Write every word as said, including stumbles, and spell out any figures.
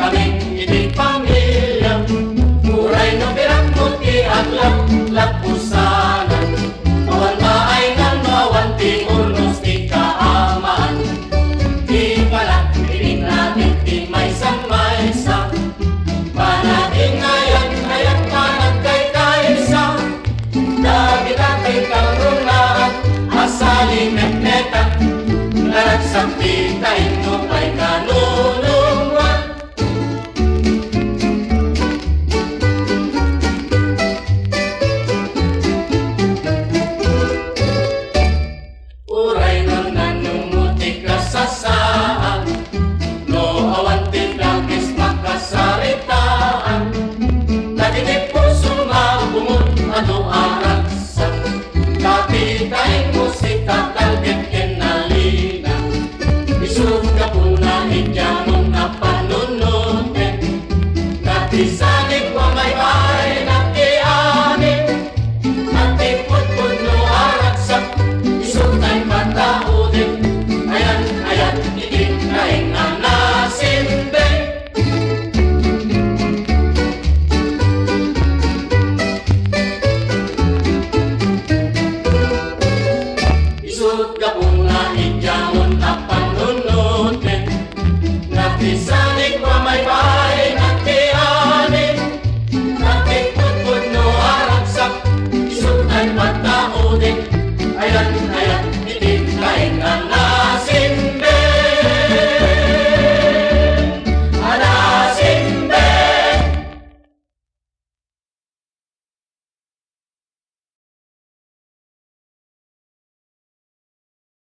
Amin iti pamilya, uray no pirakmo ti aglaplapusana. Awan maaynan no awan ti urnos ti kaamaan. Ti palakpibig natin ti maysa-maysa. Panagin ayan, ayan panagkaykaysa. Dagita ti kangrunaan a salinetnetan. Naragsak ti tainno pay kanunungoan. Uray no nannumo ti kasasaan, no awan ti dakes makasaritaan, dagiti puso nga bungod adu a ragsak, dagita ti musika, talged ken nalina. Isu gapuna idiay amin a panunoten, napisanik wa maybay nagtiani, natipon